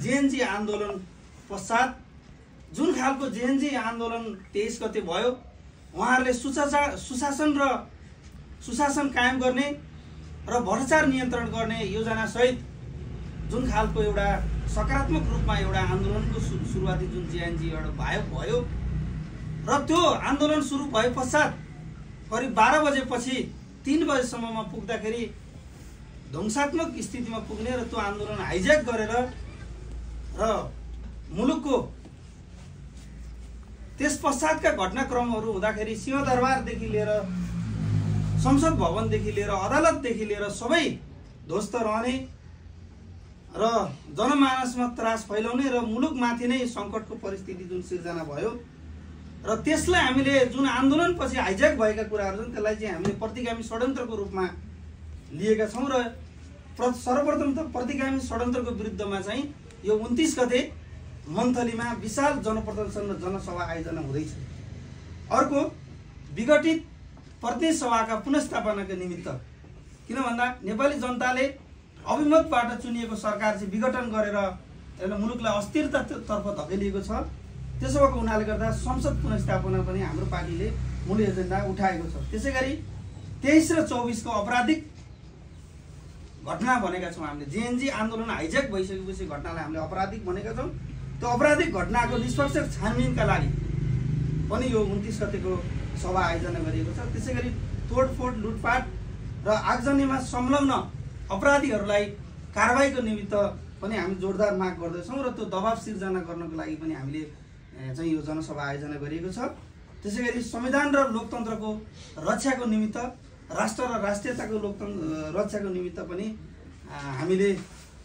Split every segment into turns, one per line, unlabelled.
JNG आन्दोलन पश्चात जुन खालको जेएनजी आन्दोलन 23 गते भयो, उहाँहरूले सुशासन कायम गर्ने र भ्रष्टाचार नियन्त्रण गर्ने योजना सहित जुन खालको एउटा सकारात्मक रूपमा एउटा आन्दोलनको सुरुवाती जुन जेएनजी भयो र त्यो आन्दोलन सुरु भए पश्चात करिब 12 बजेपछि 3 बजेसम्ममा पुग्दाखेरि ध्वंसात्मक स्थितिमा पुग्ने र त्यो आन्दोलन हाइज्याक गरेर र मुलुकको त्यस पश्चातका घटनाक्रमहरू हुँदाखेरि सिंहदरबारदेखि लिएर संसद भवनदेखि लिएर अदालतदेखि लिएर सबै ध्वस्त रहने र जनमानसमा त्रास फैलाउने र मुलुकमाथि नै सङ्कटको परिस्थिति जुन सिर्जना भयो र त्यसलाई हामीले जुन आन्दोलनपछि हाइज्याक भएका कुराहरू छन् त्यसलाई चाहिँ हामीले प्रतिगामी षड्यन्त्रको रूपमा लिएका छौँ र सर्वप्रथम त प्रतिगामी षड्यन्त्रको विरुद्धमा चाहिँ यो 29 गते मन्थलीमा विशाल जनप्रदर्शन र जनसभा आयोजना हुँदैछ। अर्को विघटित प्रतिनिधि सभाका पुनर्स्थापनाका निमित्त, किन भन्दा नेपाली जनताले अभिमतबाट चुनिएको सरकार चाहिँ विघटन गरेर मुलुकलाई अस्थिरतातर्फ धकेलिएको छ। त्यसो भएको हुनाले गर्दा संसद पुनर्स्थापना पनि हाम्रो पार्टीले मूल एजेन्डा उठाएको छ। त्यसैगरी 23 र 24 को आपराधिक घटना भनेका छौँ हामीले। जेएनजी आन्दोलन हाइज्याक भइसकेपछि घटनालाई हामीले आपराधिक भनेका छौँ। त्यो आपराधिक घटनाको निष्पक्ष छानबिनका लागि पनि यो 29 गतेको सभा आयोजना गरिएको छ। त्यसैगरी तोडफोड, लुटपाट र आगजनीमा संलग्न अपराधीहरूलाई कारबाहीको निमित्त पनि हामी जोरदार माग गर्दैछौँ र त्यो दबाव सिर्जना गर्नको लागि पनि हामीले चाहिँ यो जनसभा आयोजना गरिएको छ। त्यसैगरी संविधान र लोकतन्त्रको रक्षाको निमित्त, राष्ट्र र राष्ट्रियताको रक्षाको निमित्त पनि हामीले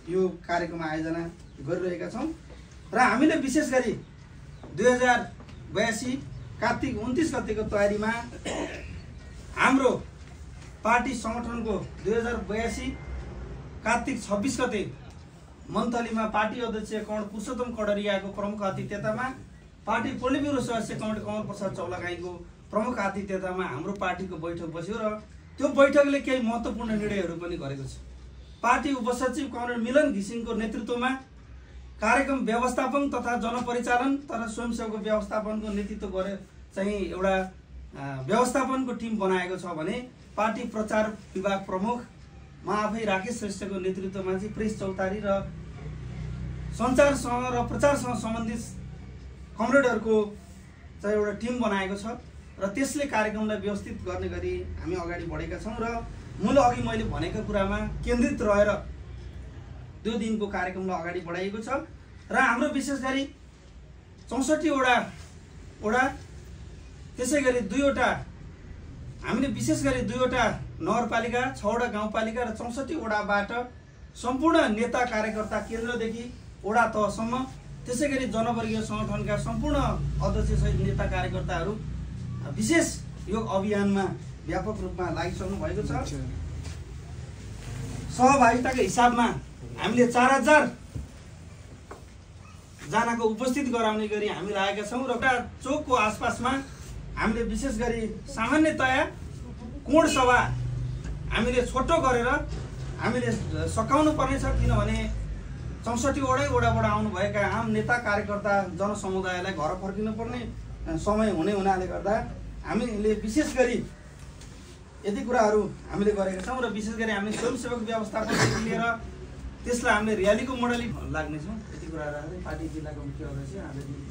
यो कार्यक्रम आयोजना गरिरहेका छौँ र हामीले विशेष गरी 2082 कार्तिक 29 गतेको तयारीमा हाम्रो पार्टी सङ्गठनको 2082 कार्तिक 26 गते मन्थलीमा पार्टी अध्यक्ष कमल पुरुषोत्तम कडारियाको प्रमुख आतिथ्यतामा, पार्टी पोलिट ब्युरो सदस्य कमल प्रसाद चौलागाईको प्रमुख आतिथ्यतामा हाम्रो पार्टीको बैठक बस्यो र त्यो बैठकले केही महत्त्वपूर्ण निर्णयहरू पनि गरेको छ। पार्टी उपसचिव कमरेड मिलन घिसिङको नेतृत्वमा कार्यक्रम व्यवस्थापन तथा जनपरिचालन तथा स्वयंसेवकको व्यवस्थापनको नेतृत्व गरे चाहिँ एउटा व्यवस्थापनको टिम बनाएको छ भने पार्टी प्रचार विभाग प्रमुख म आफै राकेश श्रेष्ठको नेतृत्वमा चाहिँ प्रेस चौतारी र सञ्चारसँग र प्रचारसँग सम्बन्धित कमरेडहरूको चाहिँ एउटा टिम बनाएको छ र त्यसले कार्यक्रमलाई व्यवस्थित गर्ने गरी हामी अगाडि बढेका छौँ र मूल अघि मैले भनेको कुरामा केन्द्रित रहेर 2 दिनको कार्यक्रमलाई अगाडि बढाइएको छ र हाम्रो विशेष गरी 64 वडा त्यसैगरी 2 वटा हामीले विशेष गरी 2 वटा नगरपालिका, 6 वटा गाउँपालिका र 64 वडाबाट सम्पूर्ण नेता कार्यकर्ता केन्द्रदेखि वडा तहसम्म, त्यसैगरी जनवर्गीय सङ्गठनका सम्पूर्ण अध्यक्षसहित नेता कार्यकर्ताहरू विशेष यो अभियानमा व्यापक रूपमा लागिसक्नु भएको छ। सहभागिताको हिसाबमा हामीले 4000 जनाको उपस्थित गराउने गरी हामी लागेका छौँ र एउटा चोकको आसपासमा हामीले विशेष गरी सामान्यतया कोण सभा हामीले छोटो गरेर हामीले सकाउनु पर्नेछ, किनभने 64 वडाबाट आउनुभएका आम नेता कार्यकर्ता जनसमुदायलाई घर फर्किनु पर्ने समय हुनाले गर्दा हामीले विशेष गरी यति कुराहरू हामीले गरेका छौँ र विशेष गरी हामीले स्वयंसेवक व्यवस्थापनदेखि लिएर त्यसलाई हामीले र्यालीको मोडली लाग्नेछौँ। यति कुराहरू पार्टी जिल्लाको मुख्य अध्यक्ष आदरणीय